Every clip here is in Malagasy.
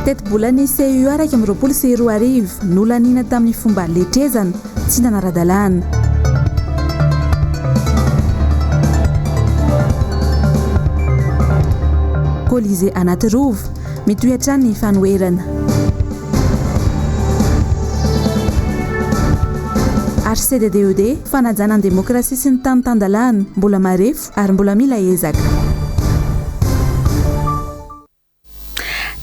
Tetibolan'ny CUA 2021 nolaniana tamin'ny fomba letrezana tsy nanara-dalàna. Colisée Anatirova, mitohy hatrany ny fanoherana. HCDDED, fanajana ny demokrasia sy ny tany tan-dalàna, mbola marefo ary mbola mila ezaka.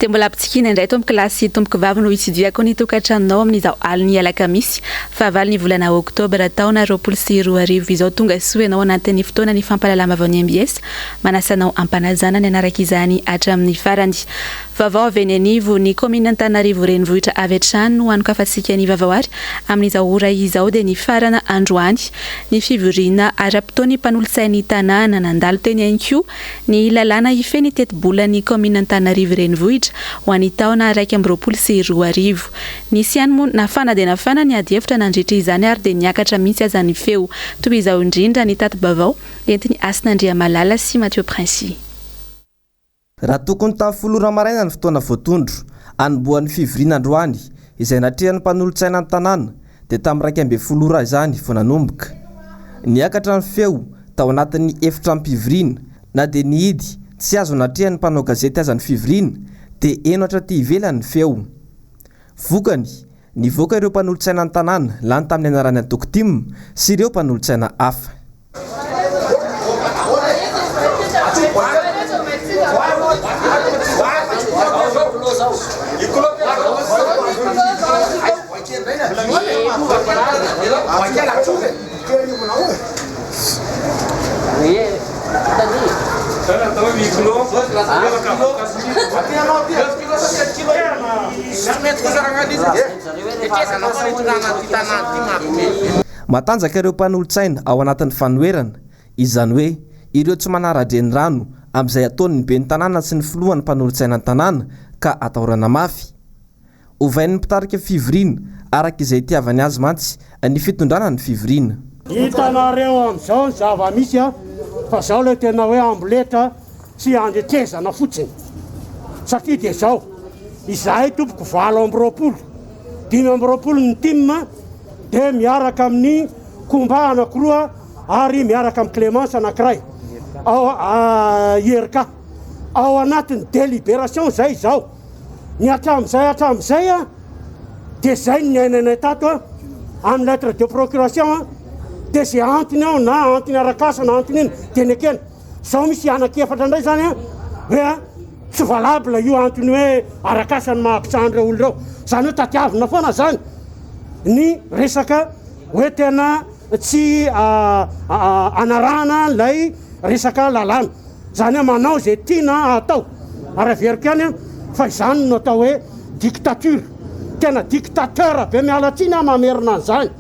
Dia mbola ampitsikiana indray tompoko lahy sy tompoko vavy no hitsidihako ny tokantranonao amin'izao alin'ny alakamisy fahavalo ny volana oktobra taona 2020 izao. Tonga soa ianao anatin'ny fotoana ny fampahalalam-baovao ny mbs manasa anao ampanajana ny hanaraka izany hatramin'ny farany. Vaovao avy eny anivon'ny kaominina Antananarivo renivohitra avy hatrany no hanokafantsika ny vaovao ary amin'izao ora izao dia nifarana androany ny fivoriana ara-potoan'ny mpanolotsain'ny tanàna. Nandalo teny ihany koa ny lalàna hifehy ny tetibolan'ny kaominina Antananarivo renivohitra ho an'ny taona 2021. Nisy ihany moa nafana dia nafana ny adihevitra nandritra izany ary dia niakatra mihitsy aza ny feo. Toy izao indrindra ny tati-baovao entin'i Hasina Andriamalala sy Mathieu Princi. Raha tokony tamin'ny folo ora maraina ny fotoana voatondro hanombohan'ny fivoriana androany, izay natrehan'ny mpanolotsaina ny tanàna, dia tamin'ny 11 ora izany vao nanomboka. Niakatra ny feo tao anatin'ny efitranom-pivoriana, na dia nihidy tsy azo natrehan'ny mpanao gazety aza ny fivoriana, dia heno hatraty ivelany ny feo. Vokany, nivoaka ireo mpanolotsaina ny tanàna lany tamin'ny anaran'ny antoko tim sy ireo mpanolotsaina hafa. Matanjaka ireo mpanolotsaina ao anatin'ny fanoherana, izany hoe ireo tsy manara-drenirano amin'izay ataon'ny ben'ny tanàna sy ny filohan'ny mpanolotsaina ny tanàna ka atahorana mafy. Ovain'ny mpitarika fivoriana araka izay itiavany azy mantsy ny fitondrana ny fivoriana. Hitanareo amin'izao ny zava-misy a, fa zao ilay tena hoe amboletra sy andretrezana fotsiny, satria dia zao, izahay tompoko 28, 25 ny tim dia miaraka amin'ny Combat anakiroa ary miaraka amin'ny Clemence anakiray ao IRK, ao anatin'ny délibération izay izao. Ny hatramin'izay hatramin'izay a, dia izay no niainanay tato a, amin'ny lettre de procuration a, dia izay antony ao na antony arak'asa na antony inona dia nekena. Izao misy anankiefatra indray izany a, hoe a, tsy valable io antony hoe arak'asa ny maha mpisahan'ireo olona ireo. Izany hoe tadiavina foana izany ny resaka hoe tena tsy anarahana ilay resaka lalàna. Izany hoe manao izay tiana atao. Ary averiko ihany fa izany no atao hoe dictature. Tena dictateur be, miala tsiny aho mamerina an'izany.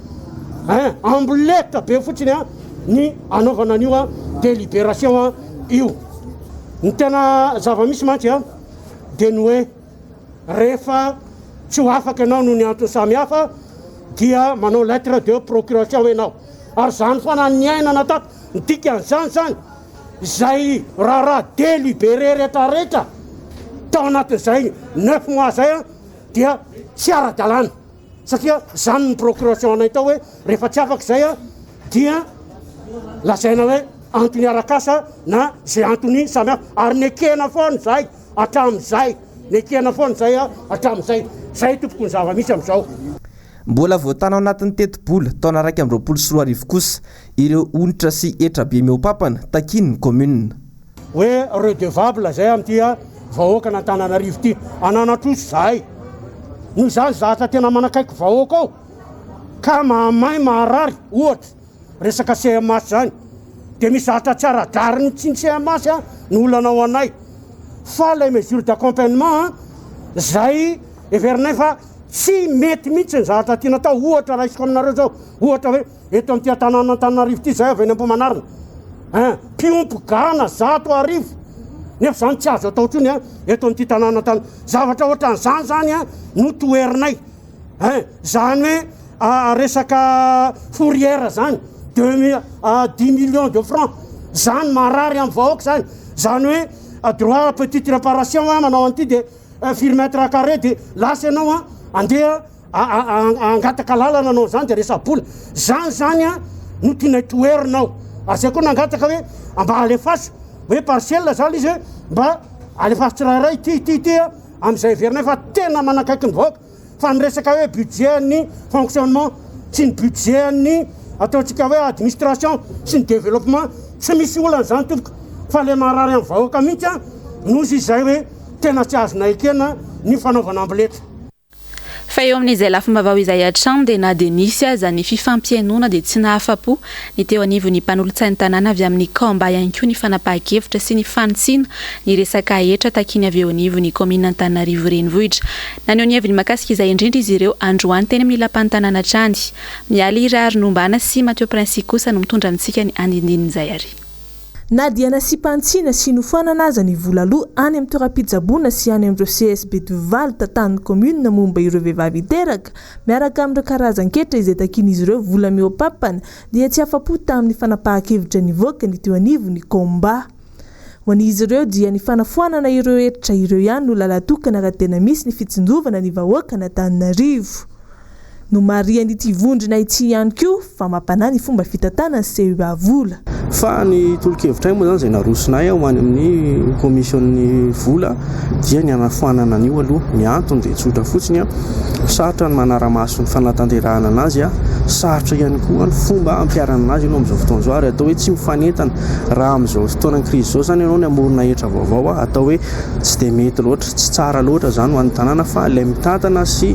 Hein, amboletra be fotsiny ny anaovana an'io délibération io. Ny tena zava-misy mantsy dia ny hoe rehefa tsy ho afaka ianao noho ny antony samihafa dia manao lettre de procuration ianao. Ary izany foana ny niainana tato. Ny dikan'izany izany, izay raharaha délibéré retraretra tao anatin'izay neuf mois zay dia tsy ara-dalàna satria zany ny procuration anay tao hoe rehefa tsy afaka izay dia lazaina hoe antony arak'asa na izay antony samihafa ary nekena foana izay hatramin'izay nekena foana izay hatramin'izay zay tompoko ny zava-misy amin'izao. Mbola voatana ao anatin'ny tetibola taona 2021 kosa ireo onitra sy hetra be mihoa-papana takian'ny kaominina. Hoe redevable zay amin'ity vahoakan'Antananarivo ity. Anana-trosa izahay. Noho izany zatra tena manakaiky vahoaka ao ka mahamay maharary ohatra resaka CMH zany dia misy zatra tsy ara-drariny tsy ny CMH no olana ho anay fa ilay mesure d'accompagnement zay heverinay fa tsy mety mihitsy ny zavatra tiana atao. Ohatra raisiko aminareo zao ohatra hoe Eto amin'ity tanànan'Antananarivo ity izahay avy any Ambohimanarina ein, mpiompy gana 1100, nefa izany tsy azo atao intsony ein, eto amin'ity tanàna Antananarivo. Zavatra ohatran'izany izany ein no toherinay ein, izany hoe resaka fourrière izany, deux mi- dix millions de francs, izany marary amin'ny vahoaka izany, izany hoe droit à petite réparation manao an'ity dia. firy mètre carré dia lasa ianao an, andeha hangataka lalana anao izany dia resa-bola. Izany izany an no tianay toherina ao. Ary izay koa nangataka hoe mba alefaso hoe parcelle izany izy hoe mba alefaso tsirairay ity ity ity an, amin'izay heverinay fa tena manakaiky ny vahoaka. Fa ny resaka hoe budget an'ny fonctionnement sy ny budget an'ny ataontsika hoe administration sy ny développement tsy misy olana izany tompoko fa le marary amin'ny vahoaka mihitsy an no izy izay hoe tena tsy azonay ekena ny fanaovana amboletra. Fa eo amin'izay lafim-baovao izay hatrany dia na dia nisy aza ny fifampihainoana dia tsy nahafa-po ny teo anivon'ny mpanolotsain'ny tanàna avy amin'ny Kamba ihany koa ny fanapahan-kevitra sy ny fanitsiana ny resaka hetra takiany avy eo anivon'ny kaominina Antananarivo Renivohitra. Naneho ny heviny mahakasika izay indrindra izy ireo androany teny amin'ny lapan'ny tanàna hatrany. Mialy Raharinombana sy Mathieu Princi kosa no mitondra amintsika ny andinindinin'izay ary. Na dia nasiam-panitsiana sy nofoanana aza ny vola aloa any amin'ny toeram-pitsaboana sy any amin'ireo CSB valo tantanin'ny kaominina momba ireo vehivavy hiteraka, miaraka amin'ireo karazan-ketra izay takian'izy ireo vola mihoa-pampana, dia tsy afa-po tamin'ny fanapahan-kevitra nivoaka ny teo anivon'ny Combat. Ho an'izy ireo dia ny fanafoanana ireo hetra ireo ihany no lalan-tokana raha tena misy ny fitsinjovana ny vahoakan'Antananarivo. Nomarihan'ity vondrona ity ihany koa fa mampanahy ny fomba fitantanan'ny CEA vola. Fa ny tolo-kevitray moa izany izay narosonay ho any amin'ny komision'ny vola dia ny hanafoanana an'io aloha. Ny antony dia tsotra fotsiny, sarotra ny manara-maso ny fanatanterahana anazy, sarotra ihany koa ny fomba ampiharana anazy aloha amin'izao fotoana izao ary atao hoe tsy mifanentana. Raha amin'izao fotoanan'ny krizy izao izany ianao ny hamorona hetra vaovao, atao hoe tsy dia mety loatra, tsy tsara loatra izany ho an'ny tanàna fa ilay mitantana sy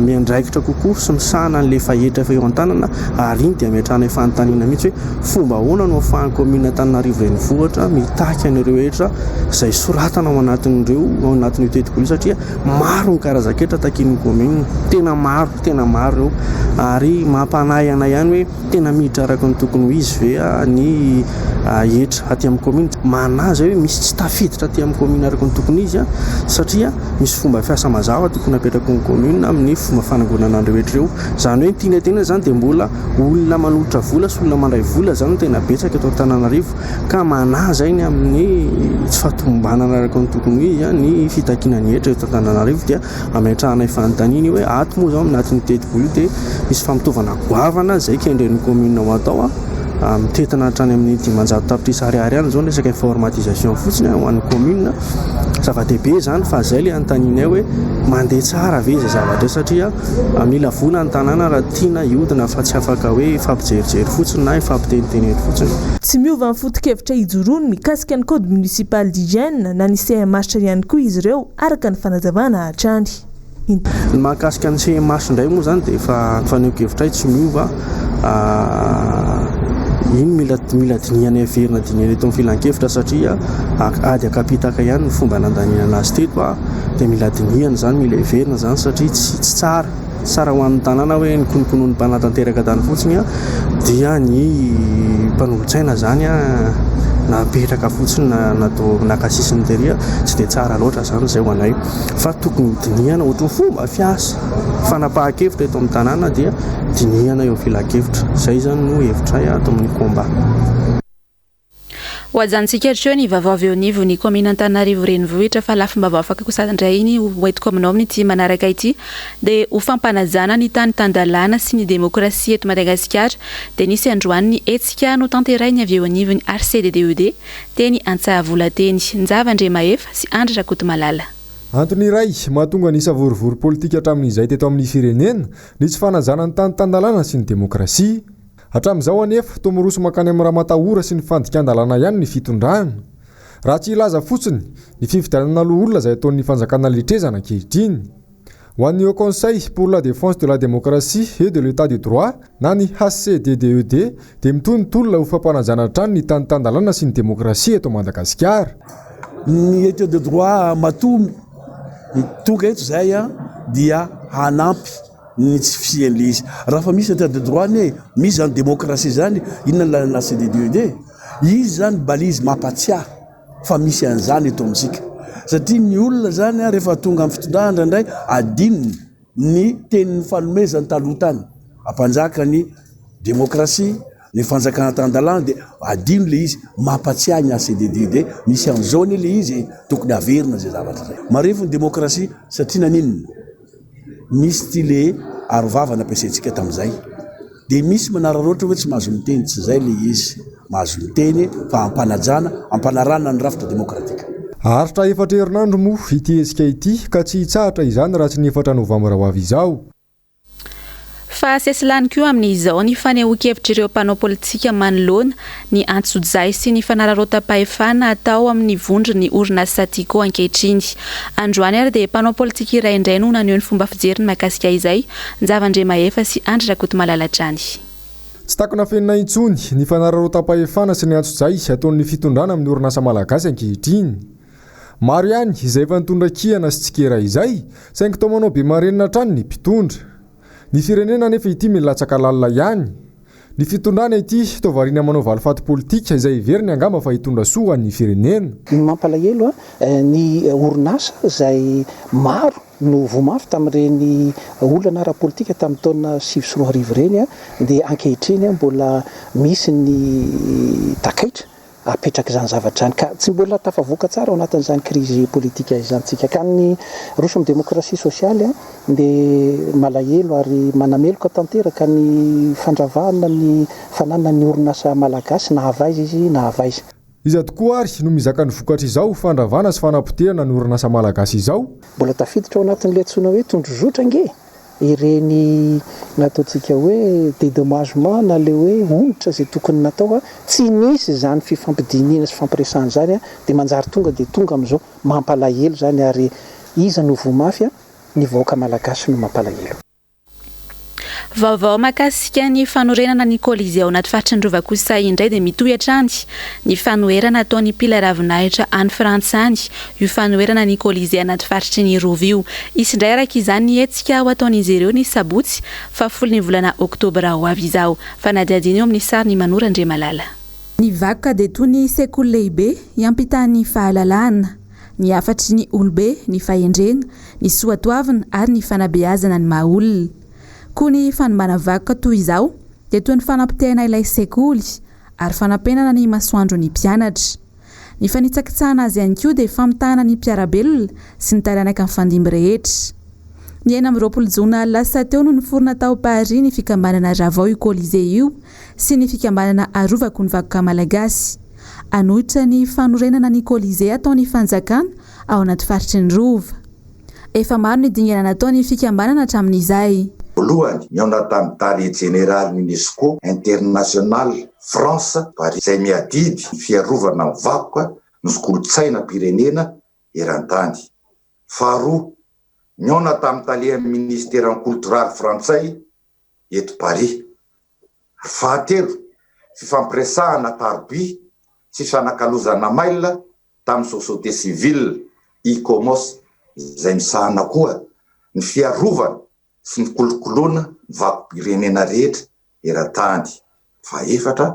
miandraikitra kokoa sy misahana an'ilay efa hetra efa eo an-tanana ary iny dia ametrahana fanontaniana mihitsy hoe fomba ahoana no ahafahan'ny kaominina Antananarivo Renivohitra mitaky an'ireo hetra izay soratana ao anatin'ireo ao anatin'io tetibola io satria maro ny karazan-ketra takian'ny kaominina, tena maro, tena maro ireo ary mampanahy anay ihany hoe Tena miditra araka ny tokony ho izy ve ny hetra aty amin'ny kaominina? Manahy izay hoe misy tsy tafiditra aty amin'ny kaominina araka ny tokony ho izy satria misy fomba fiasa mazava tokony hapetraky ny kaominina amin'ny fomba fanangonana an'ireo hetra ireo. Izany hoe ny tiana tenenina izany dia mbola olona manolotra vola sy olona mandray vola izany no tena betsaka eto Antananarivo ka manahy izay ny amin'ny tsy fahatomombanana araka ny tokony ho izy ny fitakiana ny hetra eto Antananarivo dia Ametrahanay fanontaniana io hoe ato moa izao anatin'io tetibola io dia misy fampitaovana goavana izay kendren'ny commune ho atao mitentina hatrany amin'ny 500 tapitrisa ariary any izao ny resaka informatisation fotsiny ho an'ny commune. Zava-dehibe izany fa izay ilay anontanianay hoe mandeha tsara ve izay zavatra izay satria mila vola ny tanàna raha tiana hiodina fa tsy afaka hoe hifampijerijery fotsiny na hifampiteniteny eto fotsiny. Tsy miova ny foto-kevitra ijoroany mikasika ny Code municipal d'hygiène na ny CMH ihany koa izy ireo araka ny fanazavana hatrany. Ny mahakasika ny CMH indray moa izany dia efa fanehoan-kevitray tsy miova, iny mila mila dinihana heverina dinihana eto amin'ny filankevitra satria ady ankapitaka ihany ny fomba nandaniana azy teto dia mila dinihana izany, mila heverina izany satria tsy tsy tsara. Tsara ho an'ny tanàna hoe ny konokonoan'ny mpanatanteraka tany fotsiny dia ny mpanolotsaina izany napetraka fotsiny na natao naka sisiny tery tsy dia tsara loatra izany izay ho anay fa tokony dinihana ohatry ny fomba fiasa fanapahan-kevitra eto amin'ny tanàna dia dinihana eo amin'ny filan-kevitra izay izany no hevitray ato amin'ny combat. Ho ajanontsika hatreo ny vaovao avy eo anivon'ny kaominina Antananarivo Renivohitra fa lafim-baovao afaka kosa indray ny ho entiko aminao amin'ity manaraka ity dia ho fampanajana ny tany tan-dalàna sy ny demokrasia eto Madagasikara dia nisy androany ny hetsika notanterahiny avy eo anivon'ny HCDDED teny Antsahavola teny. Njava Andriamahefa sy Andry Rakotomalala. Antony iray mahatonga ny savorovoro politika hatramin'izay teto amin'ny firenena ny tsy fanajana ny tany tan-dalàna sy ny demokrasia. Hatramin'izao anefa, toa miroso mankany amin'ny ramatahora sy ny fandikan-dalàna ihany ny fitondrana. Raha tsy hilaza fotsiny, ny fifidianana loholona izay ataon'ny fanjakana letrezana ankehitriny. Ho an'ny Haut Conseil pour la Défense de la Démocratie et de l'Etat de Droit na ny HCDDED dia mitohy ny tolona ho fampanajana hatrany ny tany tan-dalàna sy ny demokrasia eto Madagasikara. Ny Etat de droit matoa tonga eto izahay dia hanampy ny tsy fisian'ilay izy. Raha fa misy état de droit anie, misy izany démocratie izany, inona ny lalana CDDED? Izy izany balise mampatsiahy fa misy an'izany eto amintsika. Satria ny olona izany rehefa tonga amin'ny fitondrana indraindray adinony ny teny nifanomezany taloha tany, hampanjaka ny démocratie. Ny fanjakana tan-dalàna dia adino ilay izy, mampatsiahy ny HCDDD, misy an'izao anie ilay izy e, tokony haverina izay zavatra izay. Marefo ny demokrasia satria naninona? Misy ity le arovava nampiasaintsika tamin'izay. Dia misy manararaotra hoe tsy mahazo miteny, tsy izay ilay izy. Mahazo miteny fa ampanajana, ampanarahana ny rafitra demokratika. Haharitra efatra herinandro moa ity hetsika ity ka tsy hitsahatra izany raha tsy ny efatra novambra ho avy izao. Fa sesilany koa amin'izao ny fanehoan-kevitr'ireo mpanao politika manoloana ny antsojay sy ny fanararaotam-pahefana atao amin'ny vondron'ny orinasa Tiko ankehitriny. Androany ary dia mpanao politika iray indray no naneho ny fomba fijeriny mahakasika izay, Njava Andriamahefa sy Andry Rakotomalala hatrany. Tsy takona afenina intsony ny fanararaotam-pahefana sy ny antsojay ataon'ny fitondrana amin'ny orinasa malagasy ankehitriny. Maro ihany izay efa nitondra kihana sy tsikera izay, saingy toa manao be marenina hatrany ny mpitondra. Ny firenena anefa ity milatsaka lalina ihany. Ny fitondrana ity toa variana manao valifaty politika izay heveriny angamba fa hitondra soa ho an'ny firenena. Ny mampalahelo, ny orinasa izay maro no voa mafy tamin'ireny olana ara-politika tamin'ny taona 2009 ireny dia ankehitriny mbola misy ny takaitra apetraka izany zavatra izany ka tsy mbola tafavoaka tsara ao anatin'izany krizy politika izany tsika ka ny roso amin'ny demokrasia sosialy dia malahelo ary manameloka tanteraka ny fandravana ny fananan'ny orinasa malagasy na avy aiza izy na avy aiza. Iza tokoa ary no mizaka ny vokatr'izao fandravana sy fanapotehana ny orinasa malagasy izao? Mbola tafiditra ao anatin'ilay antsoina hoe tondrozotra ange ireny nataontsika hoe dédommagement na ilay hoe onitra izay tokony natao, tsy nisy izany fifampidinihana sy fifampiresahana izany dia manjary tonga dia tonga amin'izao, mampalahelo izany ary iza no voa mafy, ny vahoaka malagasy no mampalahelo. Vaovao mahakasika ny fanorenana ny Colisée ao anaty faritry ny Rova kosa indray dia mitohy hatrany ny fanoherana ataon'ny mpila ravinahitra any Frantsa any io fanoherana ny Colisée anaty faritry ny Rova io. Hisy indray araka izany ny hetsika ho ataon'izy ireo ny sabotsy fahafolo ny volana oktobra ho avy izao. Fanadihadiana eo amin'ny sarin'i Manoro Andriamalala. Ny vakoka dia toy ny sekoly lehibe hiampitan'ny fahalalana, ny hafatry ny olobe, ny fahendrena, ny soatoavina ary ny fanabeazana ny maha olona. Koa ny fanimbana vakoka toy izao dia toy ny fanapotehana ilay sekoly ary fanampenana ny masoandron'ny mpianatra. Ny fanitsakitsahana azy ihany koa dia famitahana ny mpiara-belona sy ny taranaka mifandimby rehetra. Ny 26 jona lasa teo no niforona tao Paris ny fikambanana Ravao io Colisée io sy ny fikambanana Arovako ny Vakoka Malagasy. Hanohitra ny fanorenana ny Colisée ataon'ny fanjakana ao anaty faritry ny Rova. Efa maro ny dingana nataon'ny fikambanana hatramin'izay. Voalohany, nihaona tamin'ny Tale Jeneralin'ny Unesco International France Paris, izay miadidy ny fiarovana ny vakoka ny kolontsainam-pirenena eran-tany. Faharoa, nihaona tamin'ny Talehan'ny Minisiteran'ny Koltoraly frantsay eto Paris. Ary fahatelo, fifampiresahana taroby sy fifanakalozana mail tamin'ny Société Civile Icomos izay misahana koa ny fiarovana sy ny fikolokoloana ny vakom-pirenena rehetra eran-tany. Fahefatra,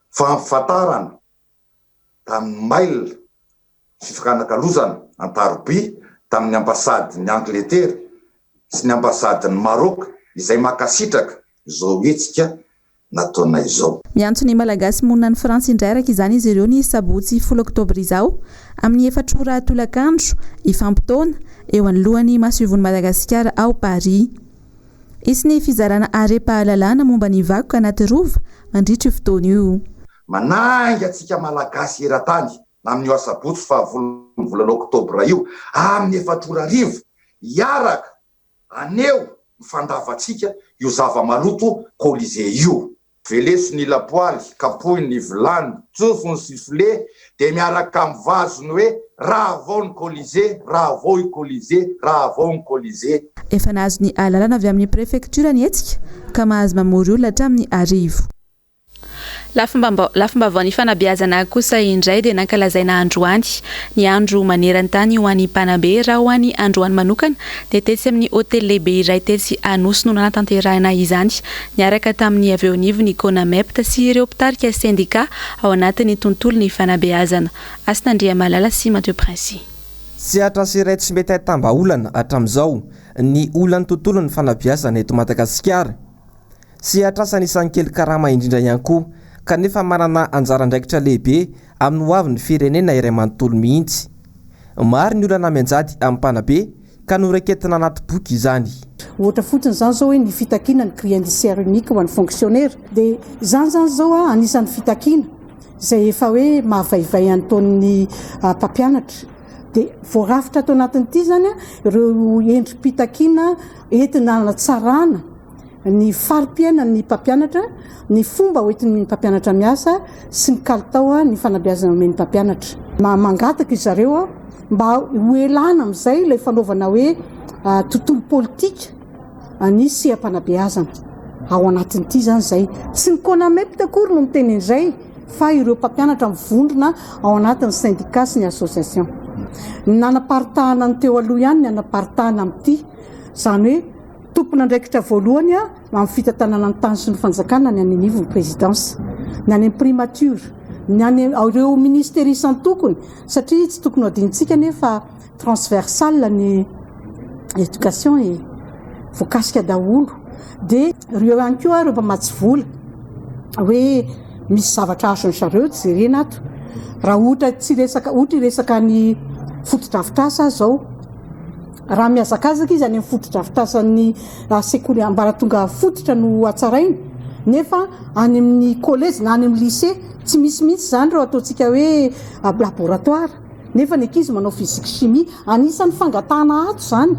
fampahafantarana tamin'ny mail sy fifanakalozana an-taroby tamin'ny ambasadin'i Angletera sy ny ambasadin'i Maroc izay mankasitraka izao hetsika nataonay izao. Miantso ny Malagasy monina any Frantsa indray araka izany izy ireo ny sabotsy folo oktobra izao amin'ny efatra ora tolakandro hifampitaona eo anoloan'ny masoivohon'i Madagasikara ao Paris. Hisy ny fizarana harem-pahalalana momba ny vakoka anaty rova mandritra io fotoana io. Manainga antsika Malagasy eran-tany amin'io asabotsy fahavolon'ny volana oktobra io amin'ny efatra ora hariva hiaraka Haneho ny fandavantsika io zava-maloto Colisée io. Veleso ny lapoaly, kapohy ny vilany, tsofy ny sifflet, dia miaraka amin'ny vazo ny hoe Rahavao ny Colisée, rahavao i Colisée, rahavao ny Colisée. Efa nahazo ny alalana avy amin'ny prefektiora ny hetsika ka mahazo mamory olona hatramin'ny arivo. Lafim-baovaon'ny fanabeazana kosa indray dia nankalazaina androany ny andro maneran-tany ho an'ny mpanabe. Raha ho an'ny androany manokana dia tetsy amin'ny hotely lehibe iray tetsy Anosy no nanatanterahina izany niaraka tamin'ny avy eo anivon'ny Conamept sy ireo mpitarika sendika ao anatin'ny tontolon'ny fanabeazana. Hasina Andriamalala sy Mathieu Princi. Sehatra iray tsy mety ahitam-bahaolana hatramin'izao ny olan'ny tontolon'ny fanabeazana eto Madagasikara. Sehatr'asa anisan'ny kely karama indrindra ihany koa, kanefa manana anjara andraikitra lehibe amin'ny hoavin'ny firenena iray manontolo mihitsy. Maro ny olana mianjady amin'ny mpanabe ka noraiketina anaty boky izany. Ohatra fotsiny izany izao hoe ny fitakiana ny grille indiciaire unique ho an'ny fonctionnaire. Dia izany izany izao anisan'ny fitakiana izay efa hoe mahavaivay an'itaon'ny mpampianatra. Dia voarafitra ato anatin'ity izany ireo endri-pitakiana entina hanatsarana ny fari-piainan'ny mpampianatra, ny fomba hoentin'ny mpampianatra miasa sy ny kalitao ny fanabeazana omen'ny mpampianatra. Mangataka izy zareo mba ho elana amin'izay ilay fanaovana hoe tontolo politika ny seha-panabeazana. Ao anatin'ity izany izay. Tsy ny Conamept akory no miteny an'izay fa ireo mpampianatra mivondrona ao anatin'ny syndicat sy ny association. Ny nanaparitahana ny teo aloha ihany ny hanaparitahana amin'ity. Izany hoe Tompon'andraikitra voalohany amin'ny fitantanana ny tany sy ny fanjakana ny any anivon'ny présidence, ny any amin'ny primature, ny any ireo ministera isan-tokony satria tsy tokony ho adinontsika anie fa transversale ny éducation e, voakasika daholo. Dia ireo ihany koa ireo mpamatsy vola hoe misy zavatra azon-dry zareo jerena ato. Raha ohatra tsy resaka, ohatra hiresaka ny fotodrafitrasa aho izao. Raha mihazakazaka izy any amin'ny fotodrafitrasan'ny sekoly ambaratonga fototra no hatsaraina, nefa any amin'ny kolejy na any amin'ny lycée tsy misy mihitsy izany ireo ataontsika hoe laboratoire, nefa ny ankizy manao physique chimie. Anisan'ny fangatahana ato izany.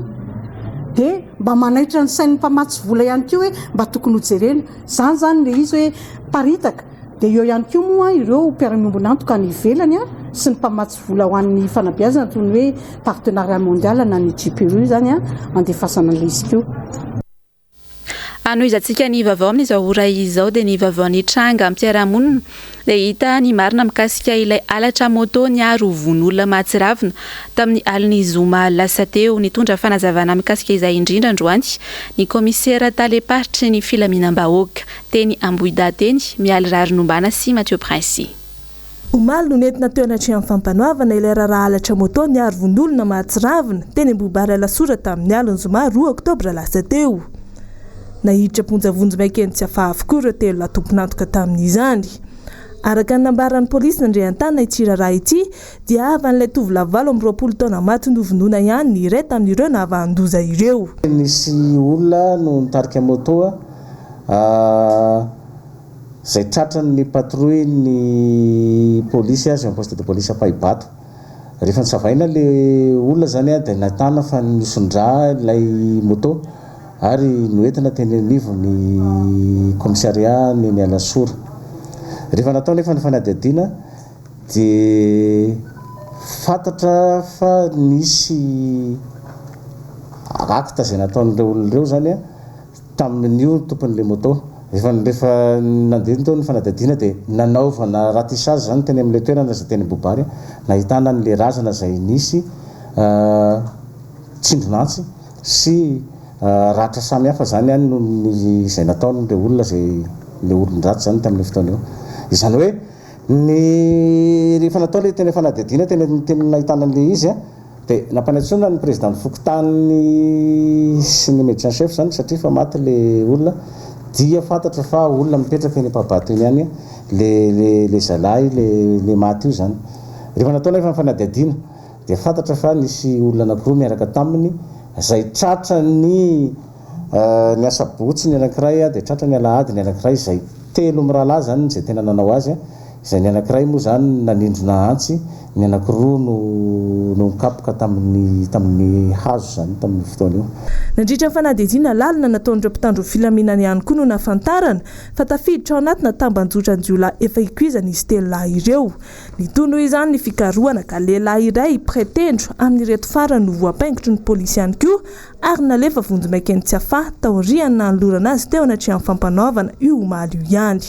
Dia mba manaitra ny sain'ny mpamatsy vola ihany koa hoe mba tokony hojerena. Izany izany ilay izy hoe paritaka. Dia eo ihany koa moa ireo mpiara-miombon'antoka any ivelany sy ny mpamatsy vola ho an'ny fanabeazana toy ny hoe Partenariat Mondial na ny GPU izany andefasana an'ilay izy koa. Hanohizantsika ny vaovao amin'izao ora izao dia ny vaovao nitranga am-piarahamonina dia hita ny marina mikasika ilay halatra moto niaro vono olona mahatsiravina tamin'ny alin'ny zoma lasa teo. Nitondra fanazavana mikasika izay indrindra androany ny kaomisera talem-paritry ny filaminam-bahoaka teny Ambohidahy teny, Mialy Raharinombana sy Mathieu Princy. Omaly no nentina teo anatrehan'ny fampanoavana ilay raharaha halatra moto niaro vono-olona mahatsiravina teny Ambohibary Alasora tamin'ny alin'ny zoma roa oktobra lasa teo. Naiditra am-ponja vonjimaika eny Tsiafahy avokoa ireo telo lahy tompon'antoka tamin'izany. Araka ny nambaran'ny polisy nandre an-tanana ity raharaha ity dia havan'ilay tovolahy 28 taona maty novonoina ihany ny iray tamin'ireo nahavanon-doza ireo. Nisy olona no nitarika moto izay tratran'ny patrouille ny polisy azy eo amin'ny poste de police Ampahibato. Rehefa nosavaina ilay olona izany dia nahitana fa nihoson-drà ilay moto ary noentina teny anivon'ny commissariat eny Alasora. Rehefa natao anefa ny fanadihadiana dia fantatra fa nisy acte izay nataon'ireo olona ireo izany tamin'io ny tompon'ilay moto. Rehefa rehefa nandeha teo ny fanadihadiana dia nanaovana ratissage izany teny amin'ilay toerana izay teny Ambohibary, nahitana an'ilay razana izay nisy tsindron'antsy sy ratra samihafa izany any noho ny izay nataon'ireo olona izay ilay olon-dratsy izany tamin'io fotoana io. Izany hoe ny rehefa natao ilay tena fanadihadiana teny teny nahitana an'ilay izy dia nampanantsoina ny président ny fokontany sy ny médecin chef izany satria efa maty ilay olona dia fantatra fa olona mipetraka eny Ampahabato eny ihany ilay ilay ilay zalahy ilay ilay maty io izany. Rehefa natao nefa ny fanadihadiana dia fantatra fa nisy olona anankiroa niaraka taminy izay tratra ny ny asabotsy ny anankiray dia tratra ny alahady ny anankiray izay telo mirahalahy izany izay tena nanao azy izay ny anankiray moa izany nanindrona antsy ny anankiroa no no nikapoka tamin'ny tamin'ny hazo izany tamin'io fotoana io. Nandritra ny fanadihadiana lalina nataon'ireo mpitandro filaminana ihany koa no nahafantarana fa tafiditra ao anatina tambanjotran-jiolahy efa ikoizana izy telo lahy ireo. Nitohy noho izany ny fikarohana ka lehilahy iray mpiray tendro amin'ireto farany no voapaingotry ny polisy ihany koa ary nalefa vonjimaika eny Tsiafahy taorian'ny nanolorana azy teo anatrehan'ny fampanoavana io omaly io ihany.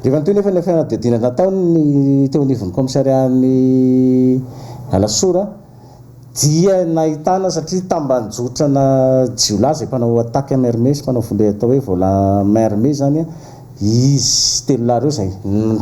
Rehefa nitohy nefa ny fanadihadiana nataony teo anivon'ny kaomisarian'i Alasora dia nahitana satria tambanjotrana jiolahy izay mpanao attaque à main armée sy mpanao vola atao hoe vol à main armée izany izy telo lahy ireo izay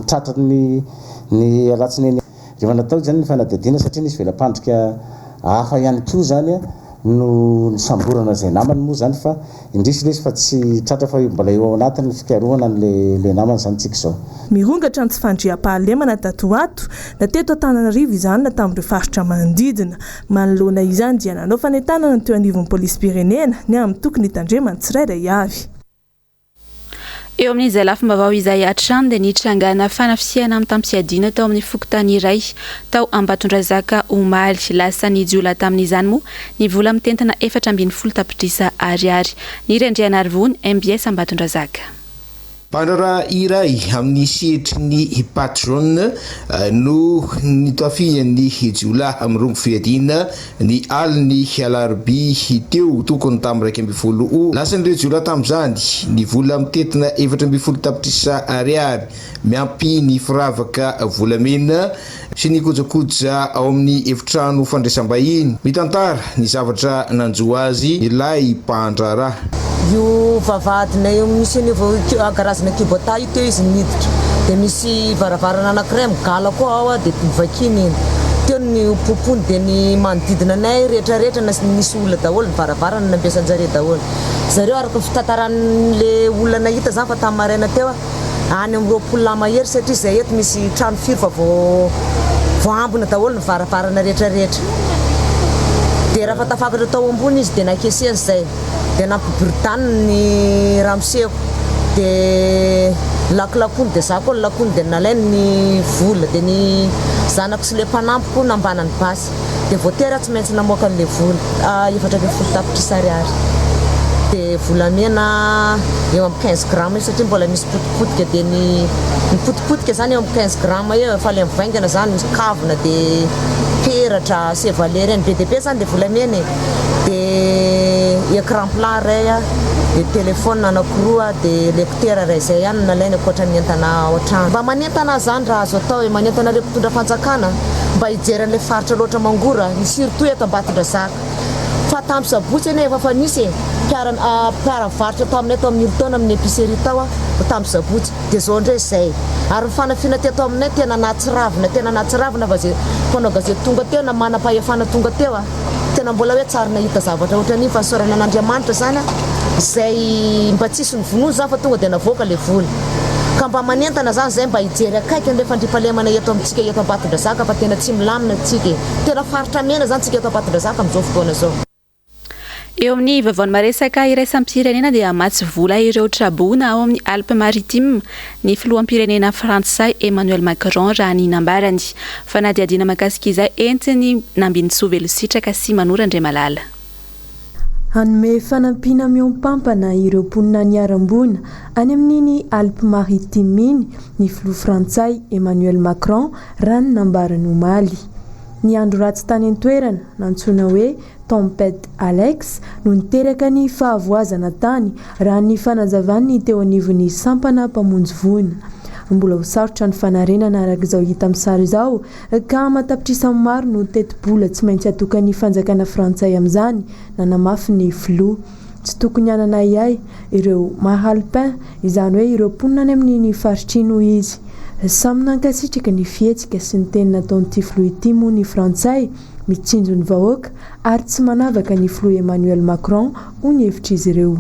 tratran'ny ny alatsinainy. Rehefa natao izany ny fanadihadiana satria nisy vela-pandrika hafa ihany koa izany no nisamborana izay namany moa izany fa indrisy lesy fa tsy tratra fa mbola eo ao anatin'ny fikarohana an'ilay ilay namany izany tsika izao. Mirongatra ny tsy fandriampahalemana tato ho ato, na teto Antananarivo izany na tamin'ireo faritra manodidina. Manoloana izany dia nanao fanentanana ny teo anivon'ny polisim-pirenena ny amin'ny tokony hitandreman'ny tsirairay avy. Eo amin'izay lafim-baovao izay hatrany dia nitrangana fanafihana mitam-piadiana tao amin'ny fokontany iray tao Ambatondrazaka omaly. Lasan'ny jiolahy tamin'izany moa ny vola mitentina 14 tapitrisa ariary. Niry Andrianarivony, mbs Ambatondrazaka. Mpandraharaha iray amin'ny sehatry ny pâte jaune no notafihan'ny jiolahy mirongo fiadiana Ny alin'ny alarobia teo tokony tamin'ny 11 ora, lasan'ireo jiolahy tamin'izany ny vola mitentina 14 tapitrisa ariary miampy ny firavaka volamena sy ny kojakoja ao amin'ny efitrano fandraisam-bahiny. Mitantara ny zavatra nanjo azy ilay mpandraharaha. Io vavahadinay eo misy an'io karazana kibota io teo izy niditra dia misy varavarana anankiray migala koa ao dia novakiny iny. Teo ny popony dia ny manodidina anay rehetra rehetra nisy olona daholo ny varavarana nampiasan-jareo daholo. Zareo araka ny fitantaran'le olona nahita zany fa tamin'ny maraina teo any amin'ny 20 lahy mahery satria izay eto misy trano firy fa vao voaambina daholo ny varavarana rehetra rehetra. Dia raha fa tafakatra tao ambony izy dia nakesehany izay. Dia nampiboridany ny ramoseko dia nilakolakoiny dia za koa nilakony dia nalainy ny vola dia ny zanako sy le mpanampy koa nambanany basy dia voatery aho tsy maintsy namoaka an'le vola 14 tapitrisa ariary dia volamena eo amin'ny 15 grammes eo satria mbola misy potipotika dia ny ny potipotika zany eo amin'ny 15 grammes eo fa le mivaingana zany misy kavina dia peratra chevalier ireny be dia be zany dia volamena e. Dia écran plat iray, dia téléphone anakiroa, dia lecteur iray izay ihany no nalainy ankoatra ny entana ao an-trano. Mba manentana aho izany raha azo atao e, manentana ireo mpitondra fanjakana mba hijery an'ilay faritra Alaotra Mangoro, ny surtout eto Ambatondrazaka. Fa tamin'ny sabotsy anie efa efa nisy e, mpiara mpiara-mivarotra taminay tao amin'ny Hilton amin'ny épicerie tao tamin'ny sabotsy. Dia izao indray izay. Ary ny fanafiana teto aminay tena nahatsiravina, tena nahatsiravina fa izay mpanao gazety tonga teo na manam-pahefana tonga teo a. Tena mbola hoe tsary nahita zavatra ohatran'iny fa nisaorana an'Andriamanitra zany a, izay mba tsisy novonoina zany fa tonga dia navoaka le vola. Ka mba manentana zany zay mba hijery akaiky an'le fandriampahalemana eto amintsika eto Ambatondrazaka fa tena tsy milamina tsika e. Tena faritra mena zany tsika eto Ambatondrazaka amin'izao fotoana izao. Eo amin'ny vaovaon'ny maresaka iraisam-pirenena dia hamatsy vola ireo traboina ao amin'ny Alpes Maritimes ny filoham-pirenena frantsay Emmanuel Macron raha ny nambarany. Fanadihadiana mahakasika izay entin'i Nambinintsoa Velositraka sy Manoro Andriamalala. Hanome fanampiana mihoampampana ireo mponina niharam-boina any amin'iny Alpes Maritimes iny ny filoha frantsay Emmanuel Macron raha ny nambarany omaly. Ny andro ratsy tany an-toerana, nantsoina hoe Tempête Alex, no niteraka ny fahavoazana tany, raha ny fanazavan'ny teo anivon'ny sampana mpamonjy voina. Mbola ho sarotra ny fanarenana araka izao hita amin'ny sary izao, ka aman-tapitrisany maro no tetibola tsy maintsy atokan'ny fanjakana frantsay amin'izany, nanamafy ny filoha. Tsy tokony hanana ahiahy ireo Maralpins, izany hoe ireo mponina any amin'iny faritra iny, hoy izy. Samy nankasitraka ny fihetsika sy ny teny nataon'ity filoha ity moa ny frantsay, mitsinjo ny vahoaka ary tsy manavaka ny filoha Emmanuel Macron, hoy ny hevitr'izy ireo.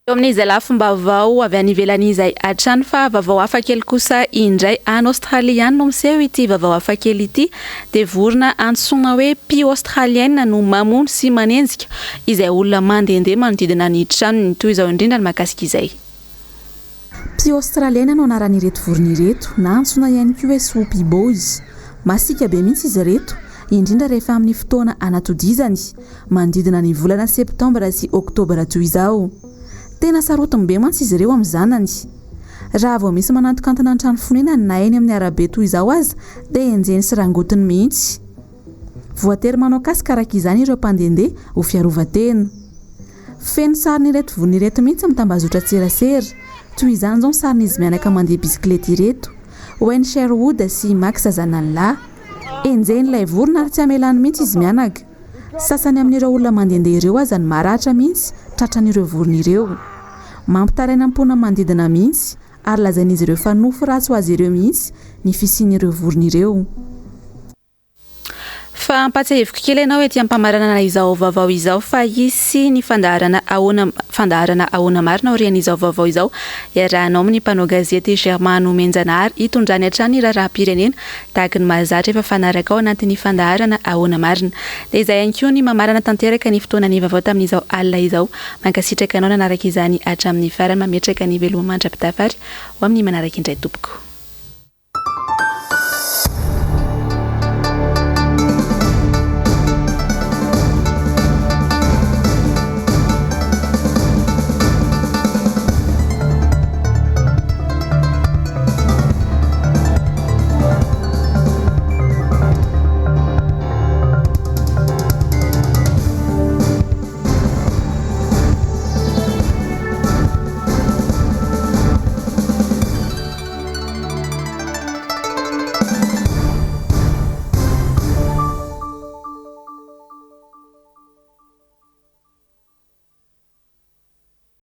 Eo amin'izay lafim-baovao avy any ivelany izay hatrany fa vaovao hafa kely kosa indray. Any Aostralia ihany no miseho ity vaovao hafa kely ity dia vorona antsoina hoe pie australienne no mamono sy manenjika izay olona mandehandeha manodidina ny tranony. Toy izao indrindra ny mahakasika izay. Pie australienne no anaran'ireto vorona ireto na antsoina ihany koa hoe swoopy boys. Masiaka be mihitsy izy ireto, indrindra rehefa amin'ny fotoana anatodizany. Manodidina ny volana septambra sy oktobra toy izao. Tena sarotiny be mantsy izy ireo amin'ny zanany. Raha vao misy manantokantona ny trano fonenany na eny amin'ny arabe toy izao aza dia enjehiny sy rangotiny mihitsy. Voatery manao casque araka izany ireo mpandehandeha ho fiarovan-tena. Feno sarin'ireto vorona ireto mihitsy amin'ny tambazotran-tserasera. Toy izany izao ny sarin'izy mianaka mandeha bisikileta ireto. Wayne Sherwood sy Max zanany lahy. Enjehin'ilay vorona ary tsy amelany mihitsy izy mianaka. Sasany amin'ireo olona mandehandeha ireo aza no maratra mihitsy tratran'ireo vorona ireo. Mampitaraina ny mponina manodidina mihitsy ary lazain'izy ireo fa nofy ratsy ho azy ireo mihitsy ny fisian'ireo vorona ireo. Fa ampatsiahiviko kely ianao ety am-pamaranana izao vaovao izao fa hisy ny fandaharana ahoana fandaharana ahoana marina aorian'izao vaovao izao iarahanao amin'ny mpanao gazety Germain Nomenjanahary hitondrany hatrany ny raharaham-pirenena tahaka ny mahazatra efa fanaraka ao anatin'ny fandaharana ahoana marina. Dia izay ihany koa ny mamarana tanteraka ny fotoanan'ny vaovao tamin'izao alina izao. Mankasitraka anao nanaraka izany hatramin'ny farany mametraka ny veloma mandra-pitafary ho amin'ny manaraka indray tompoko.